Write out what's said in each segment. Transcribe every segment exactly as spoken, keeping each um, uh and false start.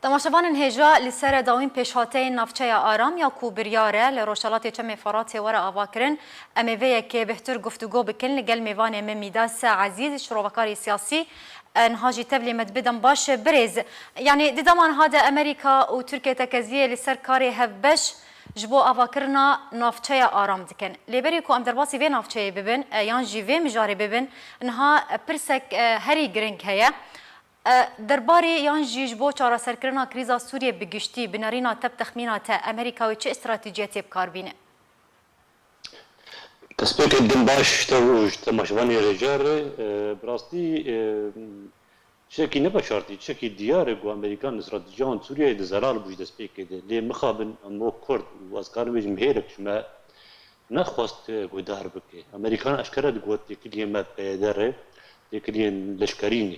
Temaşevanên hêja, li ser dawîn pêşhateyên navçeya Aram ya ku biryar e li Rojhelatê Çemê Feratê were avakirin, em ê vê yekê bêhtir guftûgo bikin li gel mêvanê me Mîdas Ezîz, şirovekarê siyasî. Niha jî tevlî me dibe. Dem baş birêz. Yanî di dema niha de Amerîka û Tirkiye tekeziyê li ser karê hevbeş ji bo avakirina navçeya Aram dikin. Lê berî ku em derbasî vê navçeyê bibin, e, yan jî vê mijarê bibin, niha, e, pirsek, e, herî giring heye. E, derbarê yan jî ji bo çareserkirina krîza Sûriyê bi giştî, bi nerîna te, bi texmîna te, Amerîka wê çi stratejiyetê bi kar bîne? Destpêkê din baş ji te û ji temaşevanê rêca re, e, bi rastî, e, tiştekî neveşartî, tiştekî diyar e ku Amerîkan li stratejiya wan Sûriyeyê de zelal bû ji destpêkê de. Lê mixabin em wek Kurd û ez karim bêjim hêrek ji me nexwest, e, guhdar bike. Amerîkan eşkere digot têkiliyên me P Y D re, têkiliyên leşkerî ne,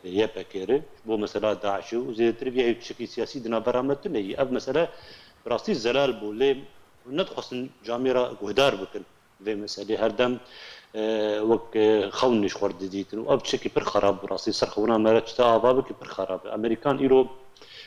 e, Y P G re, ji bo mesela DAIŞê û zêdetir vî ev tiştekî siyasî di navbera me tune ye. Ev mesele bi rastî zelal bû, lê hûn nedixwestin camêra guhdar bikin vê meselê. Her dem, e, wek, e, xewn ji xwe didîtin û ev tiştekî pir xerab bû. Rastî ser xewna me re çi te ava bike pir xerab e. Amerîkan îro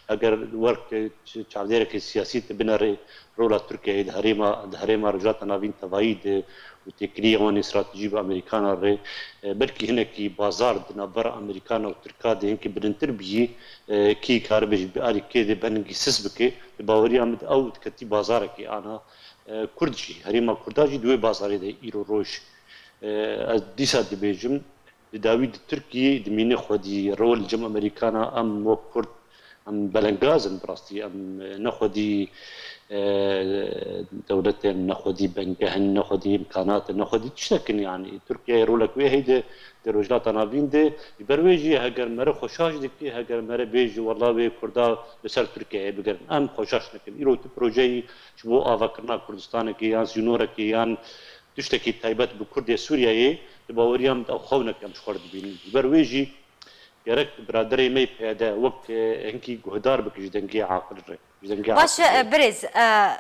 eger wek, e, ç-, çavdêrekê siyasî te binere rola Tirkiyeyê di herêma, di herêma Rojhilata Navîn tevayî de û têkiliyê wan ê stratejî bi Amerîkana re, e, belkî hinekî bazar di navbera Amerîkana û Tirka de hinkî bilintir bîyî, e, kî karibe ji bi alî kê de bengî sis bike, di baweriya min de ew diketî bazarekê ana, e, Kurd jî, herêma Kurda jî di wê bazarê de îro roj. E, ez dîsa dibêjim, di dawî di Tirkiyê dimîne xwedî rol cem Amerîkana, em wek Kurd, em belengaz in bi rastî, em, e, ne xwedî, e, dewlet in, ne xwedî bengeh in, ne xwedî îmkanat in, ne xwedî tiştek in, yanî Tirkiyeyê rolek wê heyde di Rojhilata Navîn de, ji ber wê jî heger mere xweşaş dike, heger mere bêje, wela wê Kurda li ser Tirkiyeyê bigirin. Em xweşaş nekin. Îro tu projeyî ji bo avakirina Kurdistanekê yan sînorekê yan tiştekî taybet bi Kurdê Sûriyeyê, di baweriya min de ew xewnek em ji xwe re dibînin. Ji ber wê jî gerek biraderê me yê P Y D wek, e, hinkî guhdar bike ji dengê aqil re, ji dengê Baş e, aqil re. Birêz, e,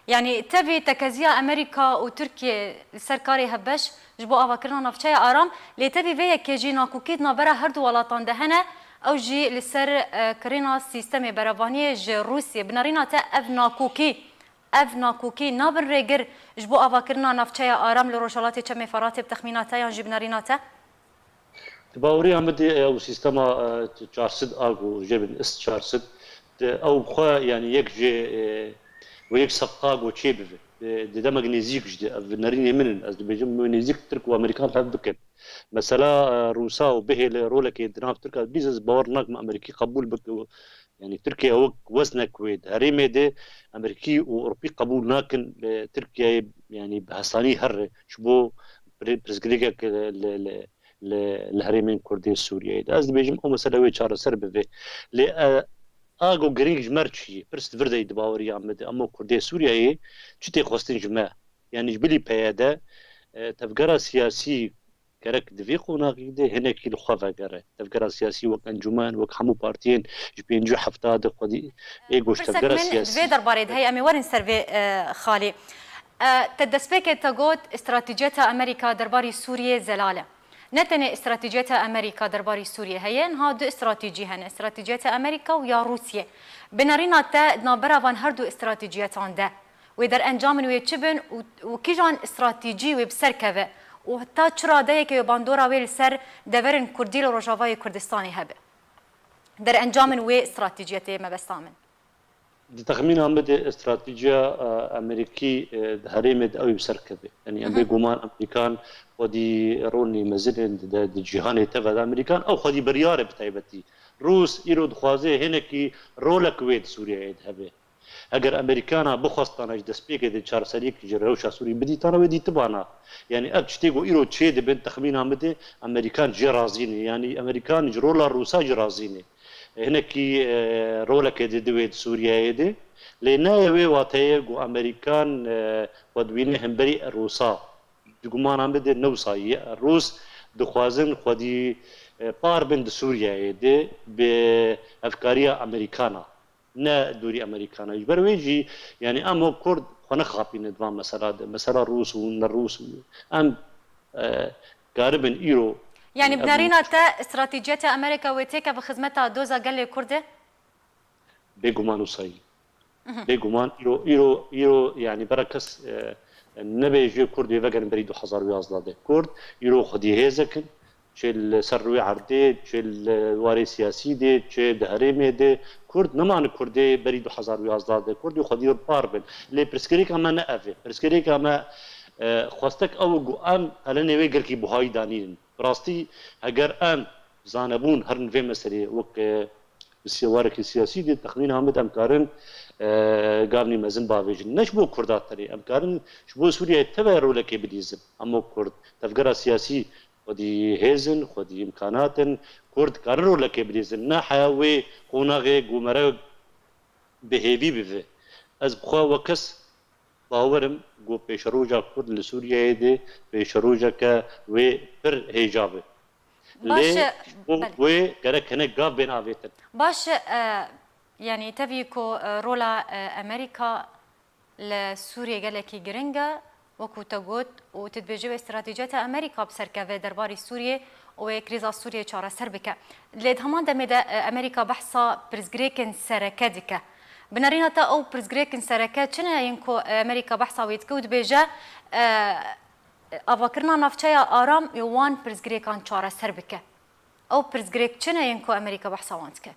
yanî tevî tekeziya Amerîka û Tirkiye li ser karê hevbeş ji bo avakirina navçeya Aram, lê tevî vê yekê jî nakokî di navbera her du welatan de hene, ew jî li ser, e, kirina sîstemê berevaniyê ji Rûsiyê. Bi nerîna te ev nakokî Ev nakokî nabin rêgir ji bo avakirina navçeya Aram li Rojhelatê Çemê Feratê, bi texmîna te yan jî bi nerîna te? Di baweriya min de ew sîstema, e, çar sed a ku jê bin ist çar sed, de ew xwe, yanî yek jê, e, wê yek sefqa ku çê bibe. E, di demek nêzîk jî de, ev nerînê min in, ez dibêjim wê nêzîktir ku Amerîkan hev bikin. Mesela, e, Rûsa û bihêle rolekê di nav Tirka, bîs ez bawer nakim Amerîkî qebûl bike û Yanî Tirkiye wek weznek wê di herêmê de Amerîkî û Ewropî qebûl nakin, li Tirkiyeyê, yanî bi hesanî here ji bo pir-, pirsgirêkek li, li, li, li herêmên Kurdê Sûriyeyê de. Ez dibêjim ew mesele wê çareser bibe. Lê, e, a ku girîng ji me re çi ye? Pirs di vir de ye di baweriya me de. Ema Kurdê Sûriyeyê çi tê xwestin ji me? Yanî ji bilî P Y D, e, tevgera siyasî gerek di vê qonaxî de hinekî li xwe vegere. Tevgera siyasî wek encûmen, wek hemû partiyên ji pêncî û hefta de xwedî ê goş Pirsek tevgera min di siyasî. Vê derbarê de heye, em ê werin ser vê, e, xalê. E, te destpêkê te got, stratejiyeta Amerîka derbarî Sûriyê zelal e. Ne tenê stratejiyeta Amerîka derbarî Sûriyê heye, niha du stratejî hene, stratejiyeta Amerîka û ya Rûsiyê. Bi nerîna te di navbera van her du stratejiyetan de, wê derencamên wê çi bin û, û kîjan stratejî wê bi ser keve û heta çi radeyeke wê bandora wê li ser deverên Kurdî li Rojavayê Kurdistanê hebe? Derencamên wê stratejiyetê mebesta min. Di texmîna min de stratejiya, e, Amerîkî, e, di herêmê de ew ê bi ser keve. Yanî em Hı hı. bêguman Amerîkan xwedî rolê mezin in di, di cîhanê teve de. Amerîkan ew xwedî biryar e bi taybetî. Rûs îro dixwaze hinekî rolek wê di Sûriyeyê de hebe. Eger Amerîkana bixwestana ji destpêkê de çareseriyek ji rewşa Sûrî bidîtana, wê dîtibana. Yanî ev tiştê ku îro çê dibin, texmîna min de Amerîkan jê razî ne. Yanî Amerîkan ji rola Rûsa jî razî ne. Hinekî, e, rolekê dide wê di Sûriyeyê de. Lê ne wê wateyê ku Amerîkan, e, xwe dibîne hemberî Rûsa. Di gumana min de ne wisa ye. Rûs dixwazin xwedî, e, par bin di Sûriyeyê de bi hevkariya Amerîkana. Ne dûrî Amerîkana. Ji ber wê jî, yanî em wek Kurd xwe nexapîne di van mesela de. Mesela Rûs û ne Rûs û em, e, karibin îro, Yanî bi em nerîna te stratejiyeta Amerîka wê têke bi xizmeta doza gelê Kurd e? Bêguman wisa ye. Bêguman îro, îro, îro, yanî bera kes, e, nebêje Kurd wê vegerin berî du hezar û yazdeh de. Kurd îro xwedî hêzek in, çi li ser rûyê erdê, çi li warê siyasî de, çi di herêmê de. Kurd nemane Kurdê berî du hezar û yazdeh de. Kurd ê xwedî par bin. Lê pirsgirêka me ne ev e. Pirsgirêka me, e, xwestek ew e ku em helenê wê gelkî buhayî danînin. Bi rastî, heger em zanebûn herin vê meselê wek, e, bi siyarekî siyasî de texmîna min em karin, e, gavnî mezin bavêjin. Ne ji bo Kurda tenê, em karin ji bo Sûriyeyê teve rolekê bilîzin. Hemû Kurd, tevgera siyasî xwedî hêz in, xwedî îmkanat in. Kurd karin rolekê bilîzin. Ne heya wê qonaxê ku mere bi hêvî bive. Ez bi xwe wek kes bawer im ku pêşeroja Kurd li Sûriyeyê de pêşerojeke wê pir hêja be. Baş Lê e, ji bo belê. Wê gerek hinek gav bên avêtin. Baş e, e, yanî tevî ku, e, rola, e, Amerîka li Sûriyê gelekî giring e, wekû te got, û tu dibêjî wê stratejiyeta Amerîka bi ser keve derbarî Sûriyê û wê krîza Sûriyê çareser bike. Lê di heman demê de, e, Amerîka behsa pirsgirêkên sereke dike. Bi nerîna te ew pirsgirêkên sereke çi ne yên ku, e, Amerîka behsa wê dike û dibêje, e, avakirina navçeya aram ê wan pirsgirêkan çareser bike? Ew pirsgirêk çi ne yên ku Amerîka behsa wan dike?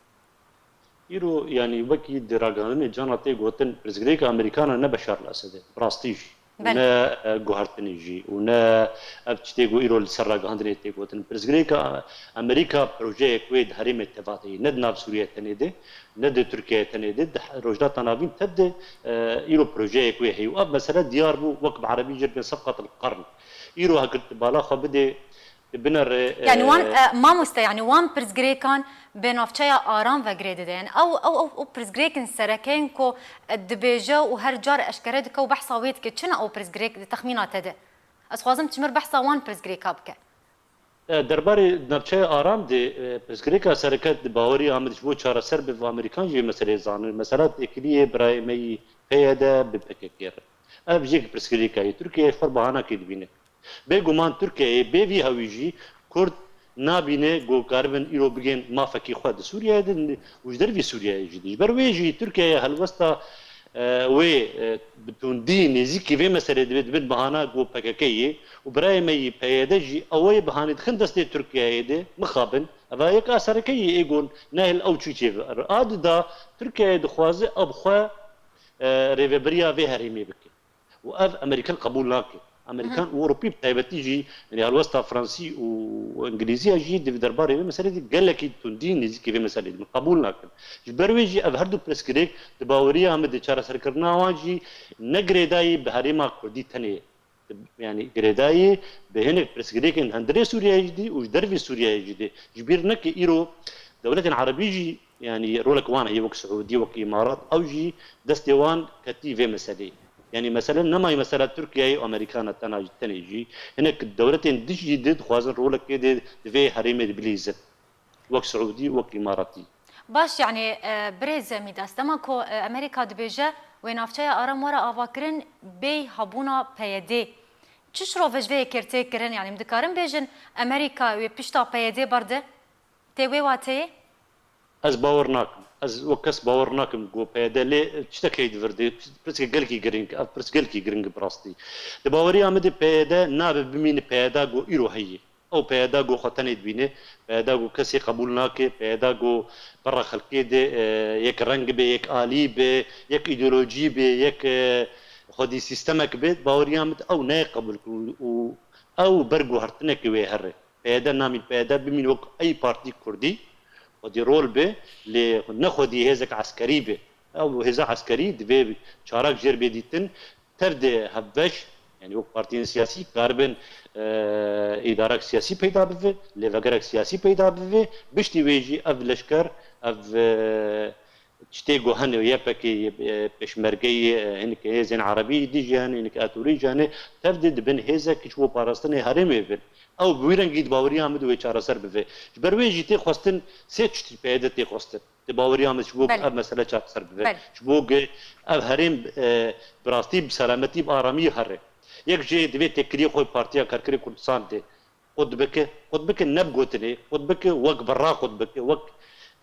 Îro, yanî wekî di ragihandinê cana tê gotin, pirsgirêka Amerîkana ne Beşar el Esed e, bi rastî jî. Belê. Ne, e, guhertinê jî û ne ev tiştê ku îro li ser ragihandinê tê gotin. Pirsgirêka Amerîka projeyek wê di herêmê teva de ye. Ne di nav Sûriye tenê de, ne di Tirkiye tenê de, di Rojhilata Navîn tev de, e, îro projeyek wê heye û ev mesele diyar bû, wek bi erebî jê dibên sefqat el-qern. Îro hekir tu bala xwe bidê, tu binere, Yanî wan, e, e, mamoste, yanî wan pirsgirêkan bi navçeya aram ve girê dide. Yanî ew, ew, ew, ew pirsgirêkin sereke yên ku, e, dibêje û her car eşkere dike û behsa wê dike. Çi ne ew pirsgirêk di texmîna te de? Ez xwazim tu ji mir behsa wan pirsgirêka bike. E, derbarê navçeya aram de, e, pirsgirêka sereke di baweriya min de ji bo çareser bibe, Amerîkan jî vê meseleyê zanin. Mesela têkiliyê birayê me yî P Y D bi P K K re. Ev jî yek pirsgirêka ye. Tirkiye ji xwe bahanakê dibîne. Bêguman Tirkiyeyê bê vî hewî jî Kurd nabîne ku karibin îro bigên mafekî xwe di Sûriyeyê de û ji dervî Sûriyeyê jî de. Ji ber wê jî Tirkiyeyê helwesta, e, wê, e, bi tundî nêzîkî vê meselê dibe, dibin bahana ku P K K yê û birayê me yî P Y D jî ew ê bihanê dixin destê Tirkiyeyê de, mixabin. Eva yek a sereke yê ê gon nehêl ew çû çê ve. A dida Tirkiyeyê dixwaze ew bi xwe, e, rêvebiriya vê herêmê bike. Û ev Amerîkan qebûl nake. Amerîkan û Ewropî bi taybetî jî, yanî helwesta Fransî û Îngilîziya jî di derbarê vê meselê de gelekî tundî nêzîkî vê meselê dibin. Qebûl nakin. Ji ber wê jî ev her du pirsgirêk di baweriya min de çareserkirina wan jî ne girêdayî bi herêma Kurdî tenê ye. Yanî girêdayî bi hinek pirsgirêkên hundirê Sûriyeyê jî dî û ji dervî Sûriyeyê jî dî. Ji bîr neke îro dewletên erebî jî, yanî rolek wan heye, wek Siûdî, wek Îmarat, ew jî destê wan ketî vê meseleyê. Yanî mesele nema yê mesela Tirkiyeyê û Amerîkana tena jî, tenê jî. Hinek dewletên dî jî dî dixwazin rolekê dê di vê herêmê de bilîzin. Wek Siûdî, wek Îmaratî. Baş, yanî, e, birêz Mîdas, dema ku, e, Amerîka dibêje wê navçeya aram were avakirin bêyî hebûna P Y D. Çi şirove ji vê yekê re tê kirin? Yanî, em dikarin bêjin Amerîka wê pişta P Y D berde? Tê wê wateyê? Ez bawer nakim. Ez wek kes bawer nakim ku P Y D lê tiştek heye di vir de. Pirsek gelkî giring, ev pirs gelkî giring e bi rastî. Di baweriya min de P Y D nabe bimîne P Y D ku îro heye. Ew P Y D ku xwe tenê dibîne, P Y D ku kesê qebûl nake, P Y D ku berra xelkê de, e, yek reng be, yek alî be, yek îdeolojî be, yek, e, xwedî sîstemek be, baweriya min ew nayê qebûl kir û, û ew ber guhertineke wê here. P Y D namîn P Y D bimîn wek ey partî kurdî, xwedî rol be, lê ne xwedî hêzek eskerî be. Ew hêza eskerî divê çarak jêr bê dîtin, tev de hevbeş, yanî wek partiyên siyasî karibin, e, îdarek siyasî peyda bibe, lêvegerek siyasî peyda bibe, piştî wê jî ev leşker, ev, e, tiştê ku hene, Y P G, e, pêşmergeyê, e, hinek hêzên erebî dî jî hene, hinek Etûrî jî hene, tev de dibin hêzek ji bo parastinê herêmê bin. Ew bi wî rengî di baweriya min de wê çareser bibe. Ji ber wê jî tê xwestin sê tiştî P Y D tê xwestin. Di baweriya min ji bo Belê. Ev mesele çareser bibe. Belê. Ji bo ku ev herêm, e, bi rastî, bi selametî, bi aramî here. Yek jê divê têkiliyê xwe Partiya Karkerê Kurdistan de qut bike, qut bike ne bi gotinê, qut bike wek birra qut bike, wek,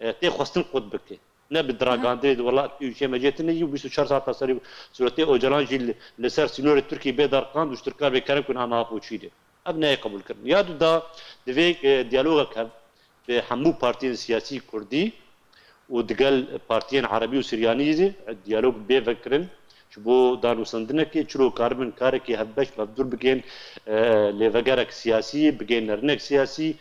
e, tê xwestin qut bike. Ne bi dragandê di welat û şê mecê tine yî û bîst û çar saeta serî sûretê Ocalan jî li, li ser sînorê Tirkî bê derqand û ji Tirka bê kerem ku niha niha poçî de. Ev neyê qebûlkirin. Ya du da divê, e, diyalogek hev bi hemû partiyên siyasî kurdî û digel partiyên erebî û siryanî jî diyalog bê vekirin. Ji bo danûstendinekê çilo karibin karekî hevbeş bi hevdûr bigên, e, lêvegerek siyasî, bigên nerinek siyasî.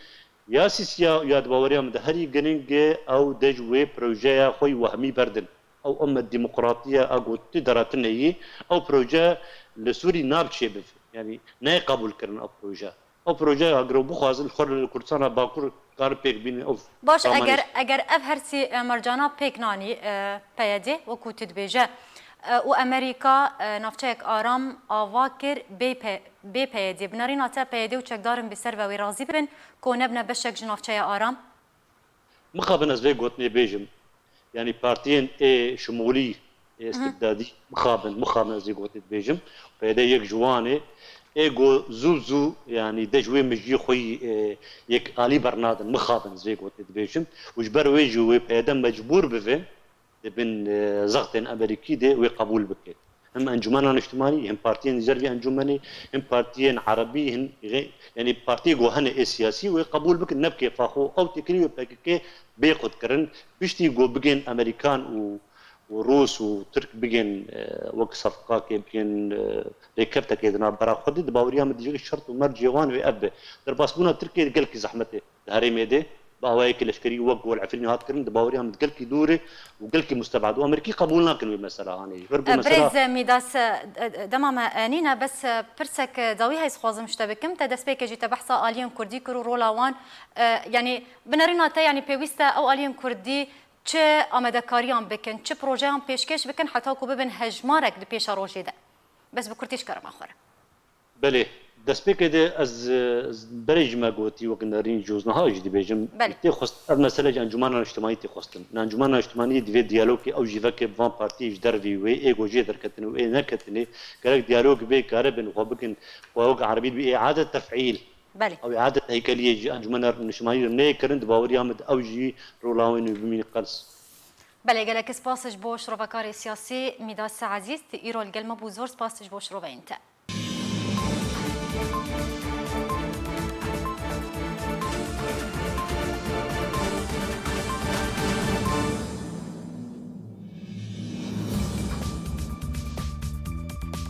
Ya sîsiya ya di baweriya min de herî giring e, ew de ji wê projeya xwe yî wehmî berdin. Ew eme demokratiye a ku tu dera tune yî, ew proje li Sûrî nabe çêbive. Yanî neyê qebûlkirin ew proje. Ew proje eger ew bixwazin, xwe li Kurdistana Bakur karin pêk bînin ew Baş, ramanê eger, eger ev her sî, e, mercana pêk nanî, e, P Y D, wekû tu dibêje, e, û Amerîka, e, navçeyek aram ava kir bê P-, bê P Y D. Bi nerîna te P Y D û çekdarin bi ser ve wê razî bibin ku nebine beşek ji navçeya aram? Mixabin ez vê gotinê bêjim. Yanî partiyên ê şimolî, ê Hı hı. istibdadî, mixabin, mixabin ez vê gotinê dibêjim. P Y D yek ji wan e. Ê go zû zû, yanî de ji wê mijiyê xwe yî, e, yek alî bernadin. Mixabin ez vê gotinê dibêjim. Û ji ber wê jî wê P Y D mecbûr bibe, di bin, e, zextên Amerîkî de wê qebûl bike. Him Encûmena Niştimanî, him partiyên li ser vî encûmenê, him partiyên erebî, him xê-, yanî partiyê ku hene ê siyasî wê qebûl bikin, ne bi kêfa xwe. Ew têkilî wê P K K bê qutkirin, piştî ku bigên Amerîkan û, û Rûs û Tirk bigên, e, wek sefqakê bigên, e, rêkeftekê di navbera xwe de, di baweriya min dijî şert û mercê wan wê ev be. Derbasbûna Tirkiyê gelkî zehmet e. Di herêmê de bi awayekî leşkerî wek ku li Efrînê hat kirin, di baweriya min gelkî dûr e û gelkî mustebed û Amerîkî qebûl nakin wê mesela hanê. Ji ber ku E, mesela Birêz, e, Mîdas, e, e, dema me, e, nîne, bes, e, pirsek, e, dawî heyî dixwazim ji te bikim. Te destpêkê jî te behsa aliyên kurdî kir û rola wan, e, yanî bi nerîna te, yanî pêwîst e ew aliyên kurdî çi amadekariyan bikin, çi projeyan pêşkêş bikin heta ku bibin hejmarek di pêşerojê de. Bes bi kurtî ji kerema xwe re. Belê, destpêkê de ez, e, berê jî me gotî, wek nerîn jî û niha jî dibêjim, Belê. tê xwest, ev mesele ji Encûmena Niştimanî tê xwestin. Encûmena Niştimanî divê diyalogê ew jî veke bi van partiyê ji dervî wê, ê ku jê derketine û ê neketine, gerek diyalog bê karibin xwe bikin, xwe wek erebî dibê îade tefîl. Belê. Ew îade heykeliyê ji Encûmena Niştimanî re neyê kirin, di baweriya min de ew jî rola wê nû bimîne qels. Belê, gelek spas ji bo şirovekarê siyasî Mîdas Ezîz, tu îro li gel me bû, zor spas ji bo şiroveyên te.